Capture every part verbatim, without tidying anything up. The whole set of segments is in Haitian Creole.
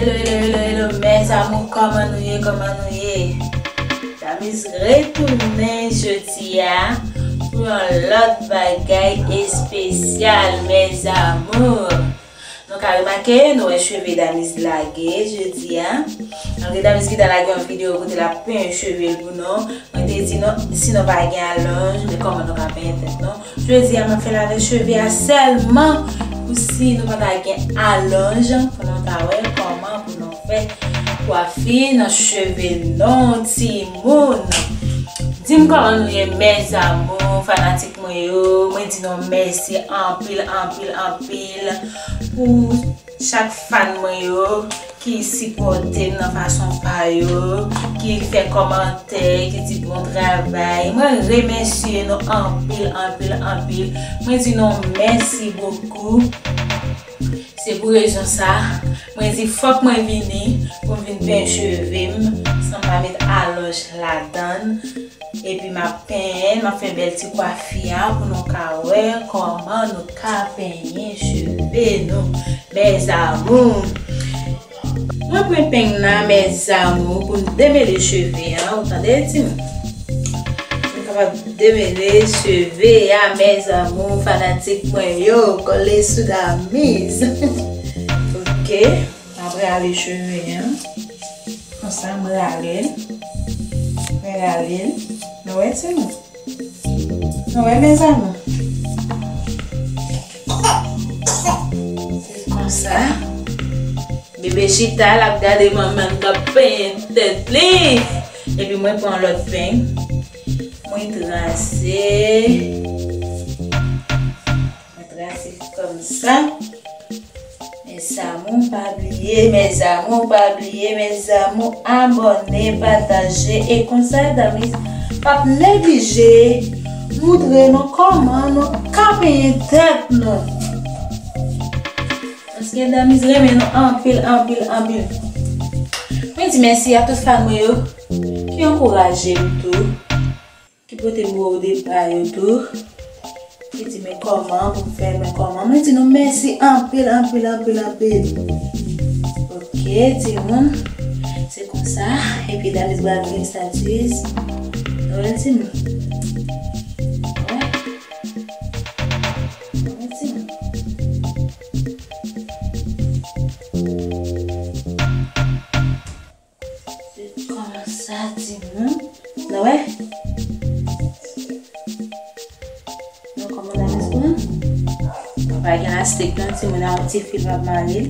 Hello, hello, hello, hello, mes amours, kòman nou ye, kòman nou ye? Damis retounen jodi a pou yon lòt bagay espesyal, mes amours. Nou ka remake, nou wè cheve Damis lage jodi a. Malgre Damis gentan lage yon videyo kote l ap penyen cheve l pou nou. Mwen te di nou, si nou pa gen alonj, men kòman nou ka penyen tèt nou? Jodi a, m ap fè l avèk cheve a sèlman. Pou si nou pa ta gen alonj, pou nou ta wè kòman pou nou fè kwafi nan cheve nou, timoun. Di m kòman nou ye, mes amours, fanatik mwen yo. Mwen di nou mèsi anpil, anpil, anpil pou chak fan mwen yo ki sipòte m nan fason pa yo, ki fè kòmantè, ki di bon travay. Mwen remèsye nou anpil, anpil, anpil. Mwen di nou mèsi bokou. Se pou rezon sa, mwen di fòk mwen vini pou m vin penyen cheve m san m pa met alonj ladan l. Epi m ap penyen, m ap fè bèl ti kwafi a pou nou ka wè kòman nou ka penyen cheve nou, mes amours. Mwen pran peng nan, mes amours, pou m demele cheve a, ou tande, timoun? Mwen kapab demele cheve a, mes amours, fanatik mwen yo, kole sou Damis. Ok, m ap rale cheve a. Konsa, m rale l. Mwen rale l. Nou wè, timoun? Nou wè, mes amours? Se konsa. Bebe chita, l ap gade manman l k ap penyen tèt li. Epi mwen pran lòt peng. Mwen trase. Mwen trase konsa. Mes amours, pa bliye, mes amours, pa bliye, mes amours, abòne, pataje, e konsa Damis p ap neglije moutre nou kòman nou ka penyen tèt nou. Paske Damis renmen nou anpil, anpil, anpil. Mwen di mèsi a tout fan mwen yo ki ankouraje m tou. Ki pote m o depa yo tou. Ki di men kòman pou m fè, men kòman. Mwen di nou mèsi anpil, anpil, anpil, anpil. Ok, timoun. Se konsa. Epi Damis pral gen status. Nou wè l, timoun? Wè. Nou wè, timoun? Se konsa, timoun. Nou wè? Nou kòmanse avèk sa. Mwen pa gen lastik non, timoun, a yon ti fil m ap mare.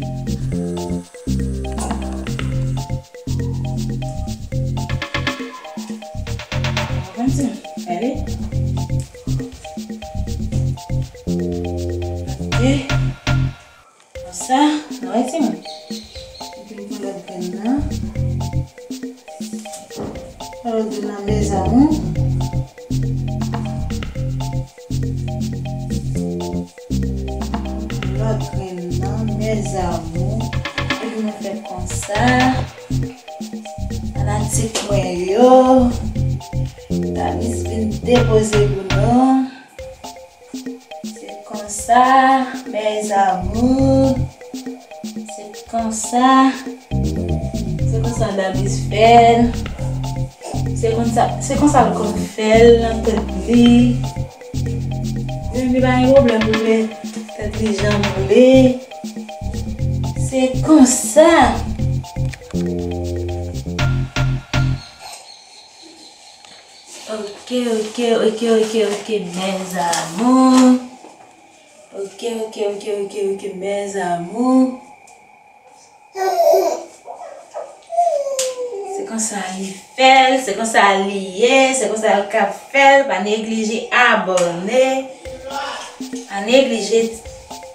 Konprann, timoun? Gade. Ok. Konsa, nou wè, timoun. Epi m pran lòt grenn nan. Pran lòt grenn nan, mes amours. Lòt grenn nan, mes amours. Epi nou fè konsa. Fanatik mwen yo. Damis vin depoze pou nou. Se konsa, mes amours. Se konsa. Se konsa Damis fè l. Se konsa, se konsa l konn fè l nan tèt li. Li, li pa gen pwoblèm pou l fè tèt li jan l vle. Se konsa. Ok, ok, ok, ok, ok, mes amours. Ok, ok, ok, ok, ok, mes amours. Se konsa li fè l, se konsa li ye, se konsa l ka fè l. Pa neglije abòne. Pa neglije,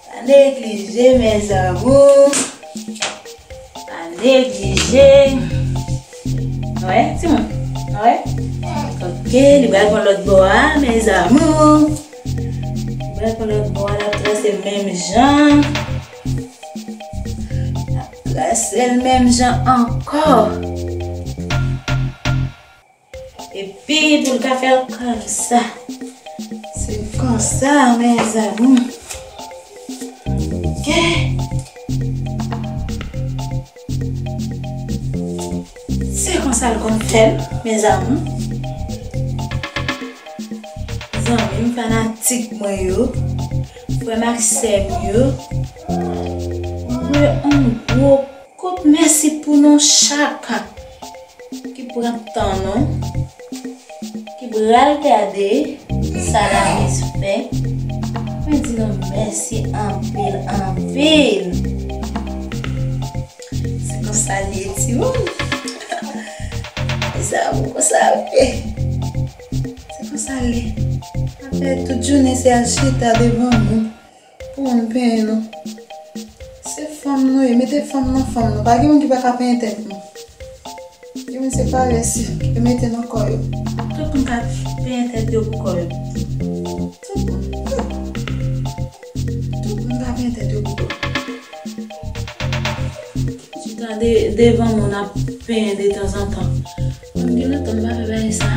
pa neglije, mes amours. Pa neglije. Wè, timoun. Wè. Ok, li pral pran lòt bò a, mes amours. Li pral pran lòt bò a, l ap trase l menm jan. L ap trase l menm jan ankò. Epi pou l ka fè l konsa. Se konsa, mes amours. Ok. Sa l konn fè m, mes amours. Zanmi m fanatik mwen yo, frè m ak sè m yo, mwen yon gwo kout mèsi pou nou chak ki pran tan nou, ki pral gade sa Damis fè. Mwen di nou mèsi anpil, anpil. Se konsa l ye, timoun. Mes amours, konsa l ye. Se konsa l ye. Apre tout jounen, se al chita devan moun pou moun penyen nou. Se fanm nou ye, mete fanm nan fanm nou. Pa gen moun ki pa ka penyen tèt nou. Gen moun se parese, yo mete nan kò yo. Tout moun ka penyen tèt yo pou kò yo. Tout moun. Tout moun ka penyen tèt yo pou kò yo. Chita de, devan moun ap penyen detanzantan. Mwen gen lontan m pa fè bagay sa.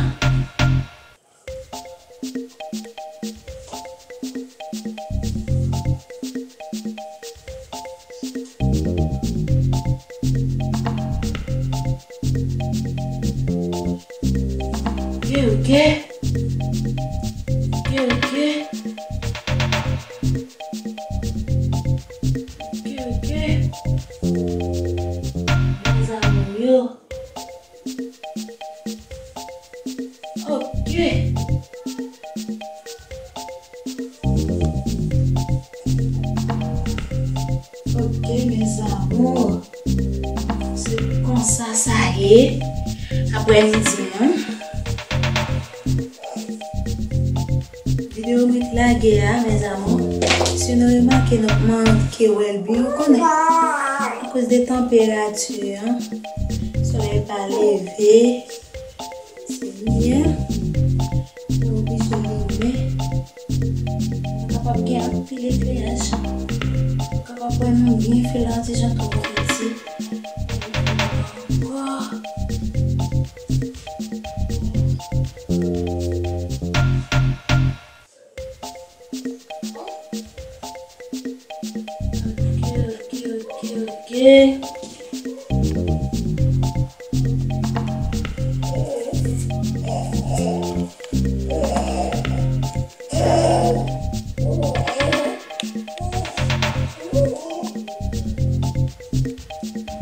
Ok, ok. Ok, ok. Ok, ok. Mes amours yo. Ok. Ok, mes amours. Se konsa sa ye. Aprè midi an. Videyo mwen t lage a, mes amours. Si nou remake, nou manke wè l byen, ou konnen. Akoz de tanperati an, solèy pa leve. Se limyè. Nou oblije limen. Nou kapab gen anpil ekleraj. Nou kapab wè nou byen fè l an ti jan twò piti. Ankò. Ok, ok, ok, ok.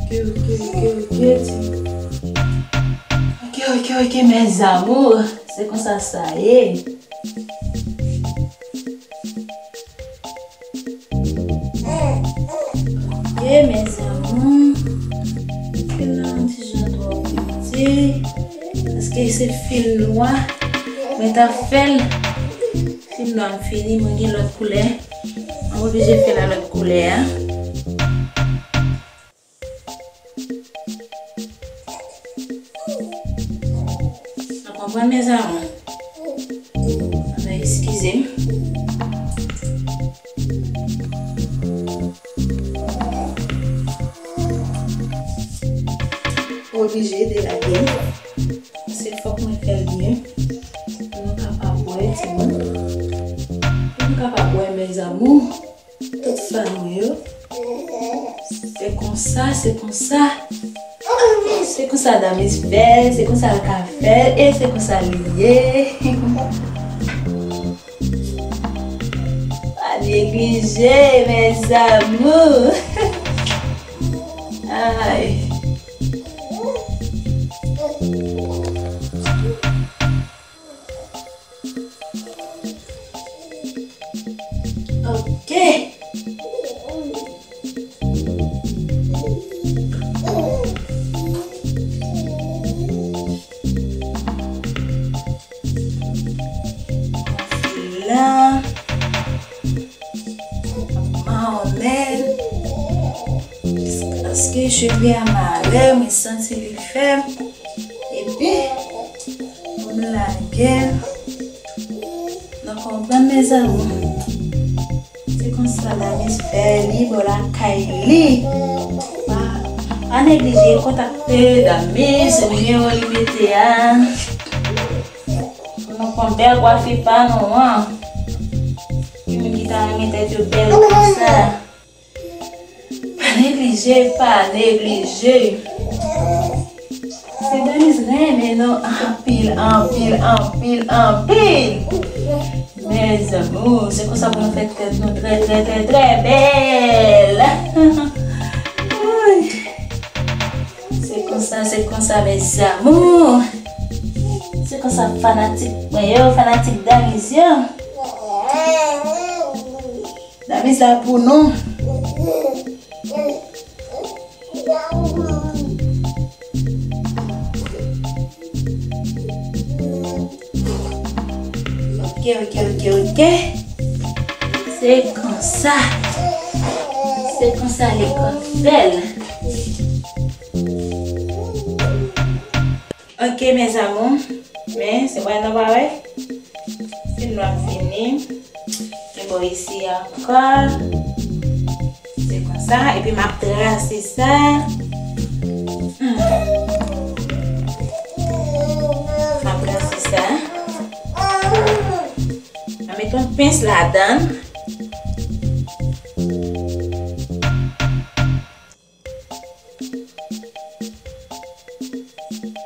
Ok, ok, ok, ok, ti. Ok, ok, ok, mes amours. Se konsa sa ye. Ok, mes amours. Fil la yon ti jan twò piti. Paske se fil nwa. Mwen t ap fè l. Fil nwa m fini, mwen gen lòt koulè. Mwen oblije fè l a lòt koulè a. Sa konprann, mes amours? Anben, eskize m. Oblije delage. Se fòk mwen fè l byen. Pou nou kapab wè, timoun. Pou nou kapab wè, mes amours. Tout fan mwen yo. Se konsa, se konsa. Se konsa Damis fè, se konsa l ka fè, e se konsa li ye. Pa neglije, mes amours. Ay. Ok. La. Mawonnen. Jiskaske cheve a mare, mwen santi li fè. Epi, pou m lage l. Nou konprann, mes amours? Se konsa Damis fè li bò lakay li. Pa, pa neglije kontakte Damis, nimewo li mete a. Pou nou pran bèl kwafi pa nou an. Gen moun ki ta renmen tèt yo bèl konsa. Pa neglije, pa neglije. Se Damis Renmen nou anpil, anpil, anpil, anpil. Mes amours, se konsa pou nou fè tèt nou trè, trè, trè, trè bèl. Woy. Se konsa, se konsa, mes amours. Se konsa, fanatik mwen yo, fanatik Damiz yo. Damiz la pou nou. Ok, ok, ok, ok. Se konsa. Se konsa li konn fè l. Ok, mes amours. Men, se mwen nan pa wè. Fim nan ap fini. E bò isi ankò. Se konsa. Epi m ap trase sa. Hmm. M ap trase sa. M ap met yon pens ladan l.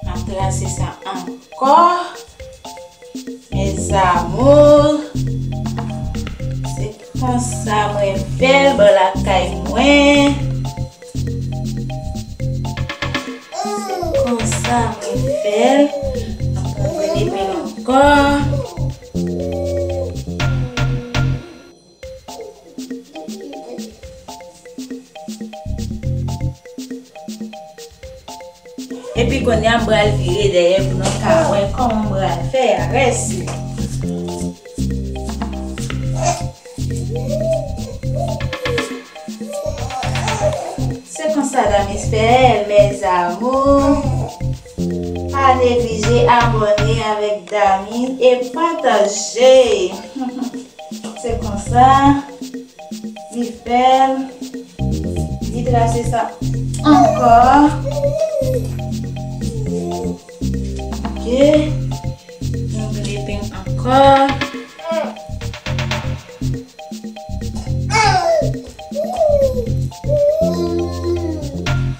M ap trase sa ankò. Mes amours, se konsa mwen fè l bò lakay mwen. Se konsa mwen fè l. M ap pran grenn epil ankò. Epi kounye a, m pral vire dèyè pou nou ka wè kòman m pral fè avè sa. Se konsa Damiz fè l, mes amours. Pa neglije abòne avèk Damiz e pataje. Se konsa li fè l. Li trase sa ankò. Ok. Yon grenn epeng ankò.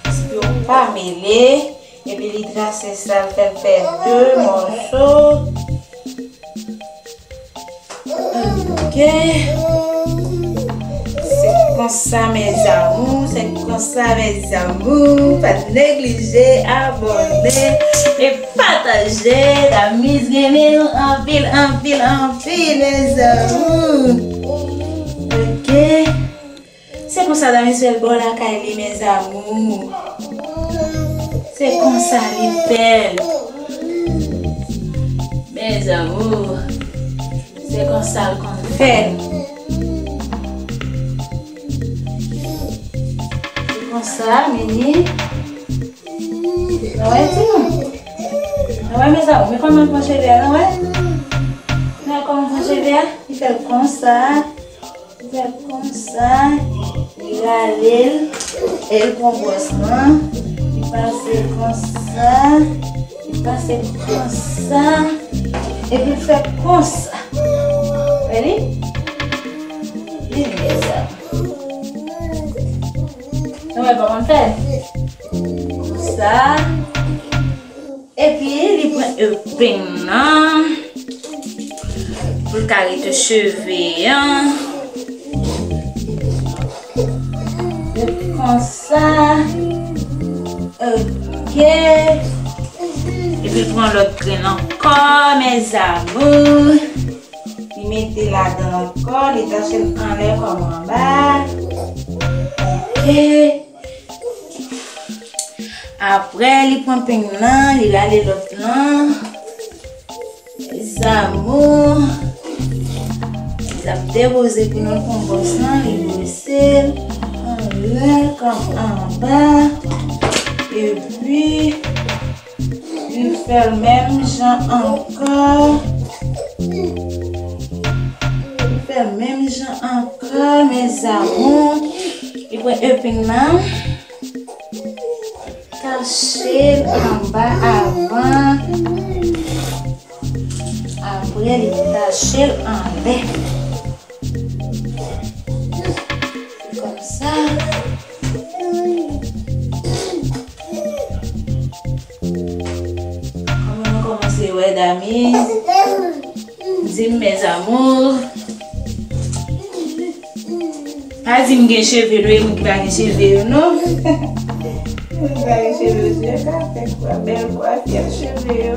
Pou yo pa mele. Epi li trase sa, l fè l fè de mòso. Ok. Se konsa, mes amours, se konsa, mes amours. Pa neglije abòne e pataje. Damiz renmen nou anpil, anpil, anpil, mes amours. Ok. Se konsa Damiz fè l bò lakay li, mes amours. Se konsa li fè l. Mes amours. Se konsa l konn fè l. Se konsa, Mini. Nou wè, timoun? Nou wè, mes amours? Men kòman l pran cheve a, nou wè? Nou wè kòman l pran cheve a? Li fè l konsa. Li fè konsa, li rale l, e l pran bwòs lan, li pase konsa, li pase konsa, epi l fè konsa. Wè li? Li vin konsa. Nou wè kòman l fè? Konsa. Epi li pran epeng nan pou l ka retouche cheve an. Epi konsa. Ok. Epi l pran lòt grenn ankò, mes amours. Li mete ladan l ankò, li tache l anlè kòm anba. Ok. Apre, li pran peng nan, li rale lòt lan. Mes amours. Li ap depoze pou nou l pran bwòs lan, li brese l anlè kòm anba. Epi, li fè l menm jan ankò. Li fè l menm jan ankò, mes amours. Li pran epeng nan. Tache l anba avan. Apre, li tache l anlè. Konsa. Di m, mes amours. Pa di m gen cheve nou, e moun ki pa gen cheve yo, non. Moun ki pa gen cheve yo, se yo ka fè kwa, bèl kwafi ak cheve yo.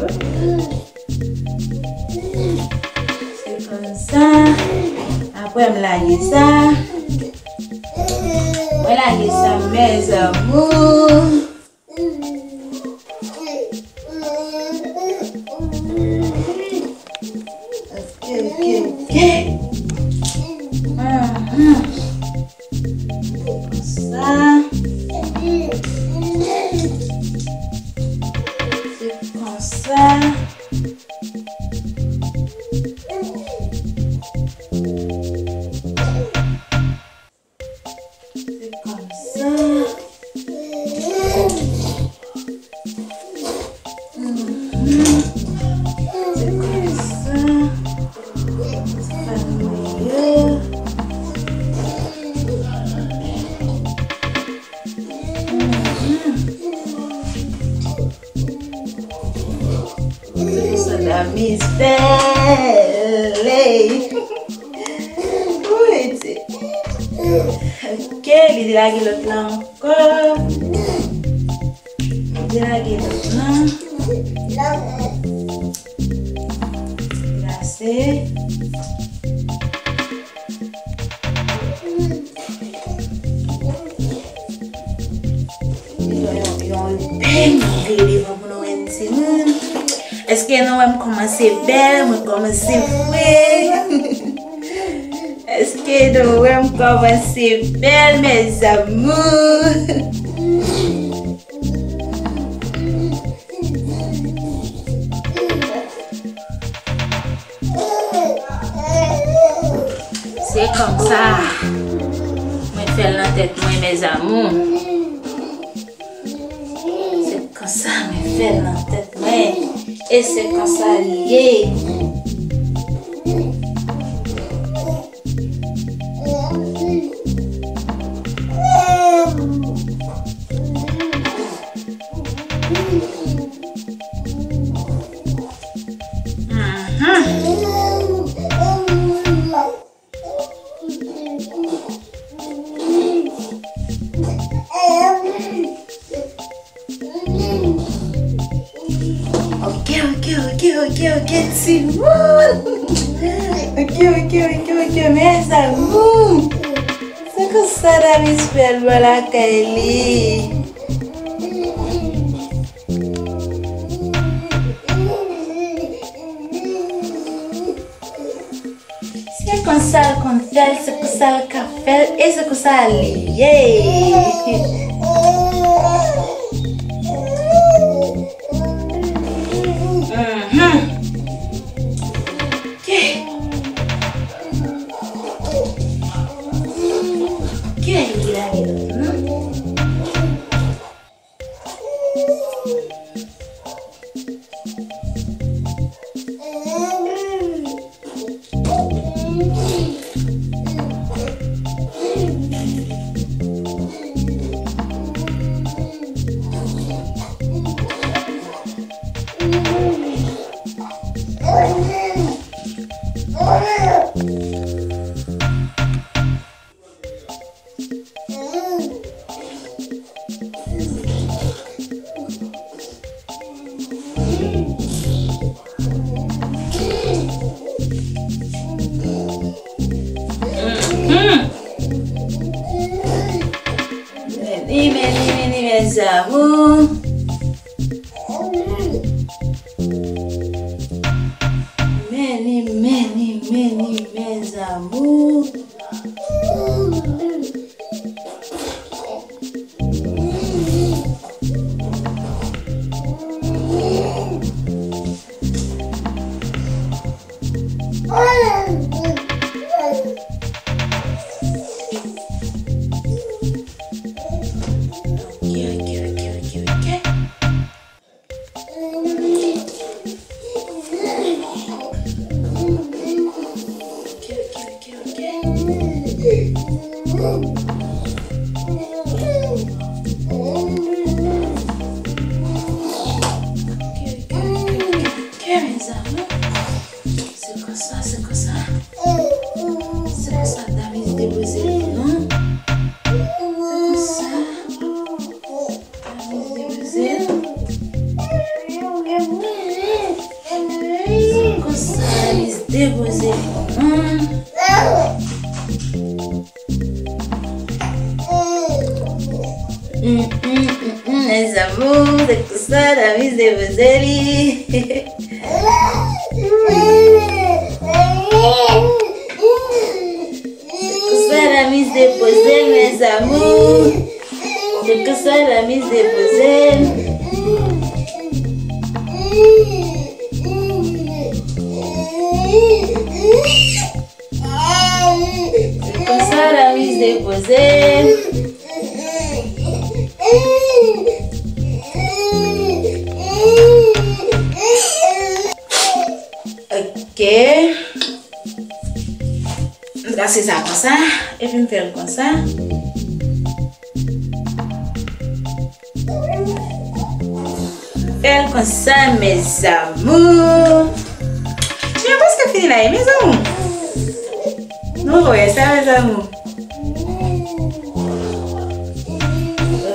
Se konsa. Apre m lage sa. Mwen lage sa, mes amours. Ok, ok, ok. Aham. Konsa. Se konsa. Se konsa. Mhm. Se konsa. Sa nou ye. Mhm. Sa la miz bèl. Wi, ti. Ok, li delage lòt la ankò. Li delage lòt la. Plase. Yon, yon, yon pèl move devan pou nou wè n timoun. Èske nou wè m kòmanse bèl? Mwen kòmanse fre. Èske nou wè m kòmanse bèl, mes amours? Se konsa mwen fè l nan tèt mwen, mes amours. Se konsa mwen fè l nan tèt mwen. E se konsa li ye. Mhm. Ok, ok, ok, ok, ok, timoun. Ok, ok, ok, ok, mes amours. Se konsa Davis fè l bò lakay li. Se konsa l konn fè l, se konsa l ka fè l, e se konsa li ye. Mhm. Ok. Ok, li la, li la. Mhm. Meni, meni, meni, mes amours. Meni, meni, meni, mes amours. Ok, ok, ok, ok, ok, ok. Ok, ok, ok, ok. Ok, ok, ok, ok, ok, mes amours. Non. Se konsa. Lamis depoze. Se konsa, lamis depoze. Hum. Hum, hum, hum, hum, mes amours, se konsa, lamis depoze li. Se konsa, lamis depoze, mes amours. Se konsa, lamis depoze. Se konsa, lamis depoze. Ok. M trase sa konsa, epi m fè l konsa. M fè l konsa, mes amours. Men preske fini la, mes amours. Nou wè sa, mes amours.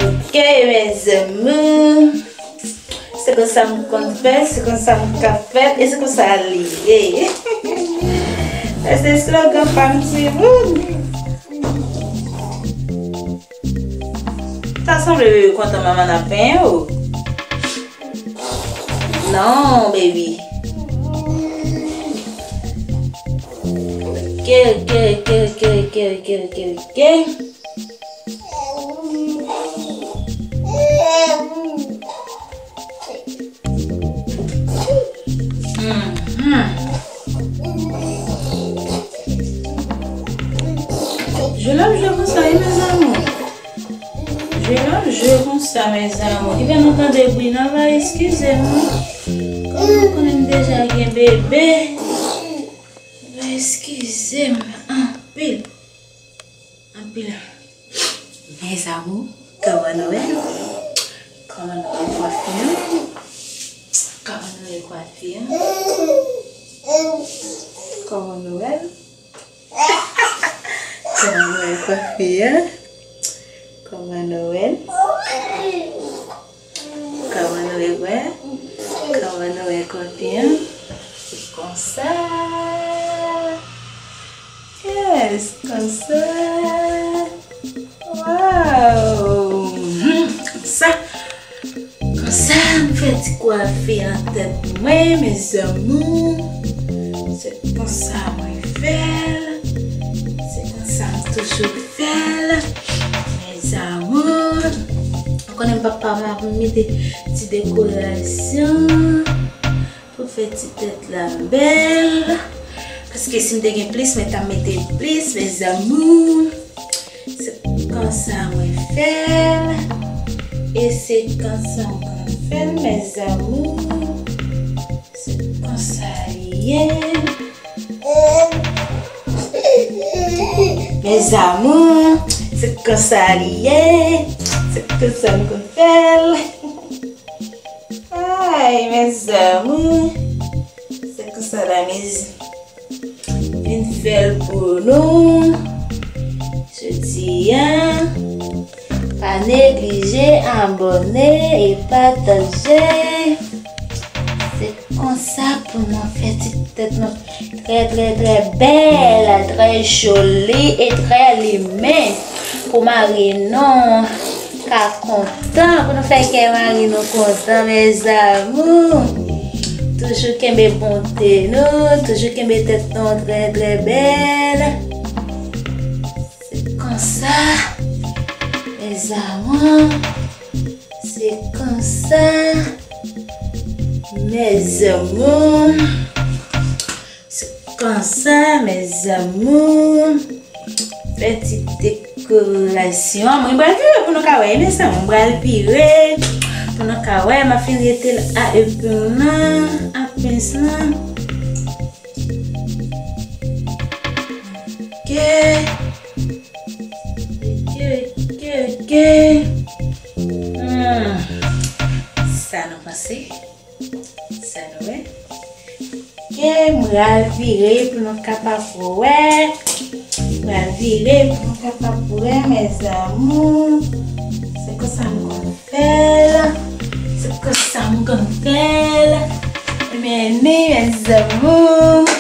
Ok, mes amours. Se konsa m konn fè, se konsa m ka fè, e se konsa li ye. Sa se slogan pa m, timoun. Sa sanble bebe kontan manman nan penyen ou. Non, baby. Ok, ok, ok. Mhm. Jwe l ap jwe konsa, wi, mes amours. Jwe l ap jwe konsa, mes amours. Ki fè nou tande bri nan, va eskize m, wi. Kòm nou konnen m deja gen bebe, va eskize m anpil. Anpil. Mes amours, kòman nou wè l? Kòman nou wè kwafi an? Kòman nou wè kwafi an? Kòman nou wè l? Kòman nou wè kwafi an? Kòman nou wè l? Kòman nou wè, wè? Kòman nou wè kwafi an? Konsa. Yes, konsa. Wow! Hmm, konsa. Konsa, m fè ti kwafi an tèt mwen, mes amours. Se konsa mwen fè l. Se konsa m toujou fè l, mes amours. Ou konnen papa m ap mete ti dekorasyon pou fè ti tèt la bèl. Paske si m te gen plis, mwen t ap mete plis, mes amours. Se konsa mwen fè l. E se konsa m konn fè l, mes amours. Se konsa li ye. Mes amours, se konsa li ye. Se konsa m konn fè l. Ay, mes amours. Se konsa la, mes amours. Vin fè l pou nou. Jodi a, pa neglije abòne e pataje. Se konsa pou nou fè ti tèt nou trè, trè, trè bèl, trè joli e trè limen. Pou mari nou ka kontan, pou nou fè kè mari nou kontan, mes amours. Toujou kenbe bonte nou, toujou kenbe tèt nou trè, trè bèl. Se konsa, mes amours. Se konsa, mes amours. Se konsa, mes amours. Fè ti dekorasyon. Mwen pral vire pou nou ka wè, mes amours. Mwen pral vire pou nou ka wè. M ap fin rete l a epil nan, a pens lan. Ok. Ok, ok, ok. Hmm. Sa nou panse? Sa nou wè? Ok, m pral vire pou nou kapab wè. M Pral vire pou nou kapab wè, mes amours. Se konsa m konn fè l. Se konsa m konn fè l. Ebyen, ni, mes amours.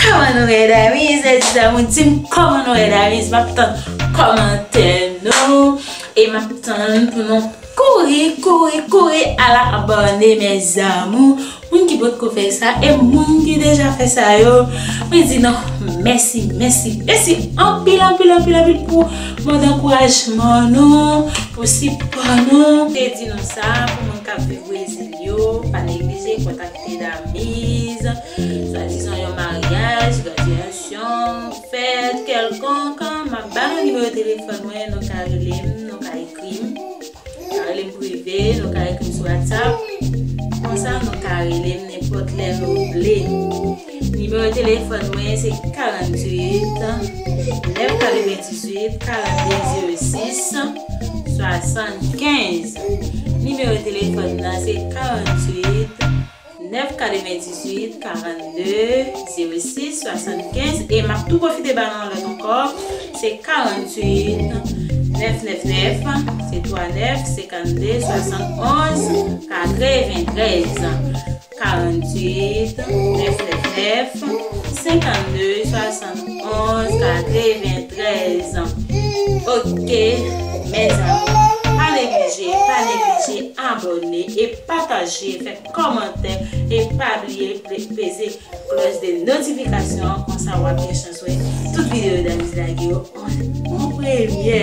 Kòman nou ye, damis? Mes amours, di m kòman nou ye, damis? M ap tann kòmantè nou. E m ap tann pou nou kouri, kouri, kouri al abòne, mes amours. Moun ki potko fè sa e moun ki deja fè sa yo, mwen di nou mèsi, mèsi, mèsi anpil, anpil, anpil, anpil pou mo dankourajman nou, pou sipò nou. Te di nou sa, pou moun k ap viv Brezil yo, pa neglije kontakte Damiz, swadizan yon maryaj, gradyasyon, fèt kèlkonk, m ap ba nou nimewo telefòn mwen, nou ka rele m, nou ka ekri m. Ka rele m prive, nou ka ekri m sou WhatsApp. Konsa, nou ka rele m nenpòt lè nou vle. Nimewo telefòn mwen se karanntuit, nèf katrevendizuit, karannde, zewo sis, swasannkenz. Nimewo telefòn nan se karanntuit, nèf katrevendizuit, karannde, zewo sis, swasannkenz. E m ap tou pwofite ba nou yon lòt ankò. Se karanntuit, nèf nèf nèf, se twa nèf, senkannde, swasannonz, katreventrèz. Karanntuit, nèf nèf nèf, senkannde, swasannonz, katreventrèz. Ok, mes amours, pa neglije, pa neglije abòne e pataje, fè kòmantè e pa bliye pe-, peze klòch de notifikasyon an, konsa w ap gen chans wè tout videyo Damiz lage yo an, an premyè.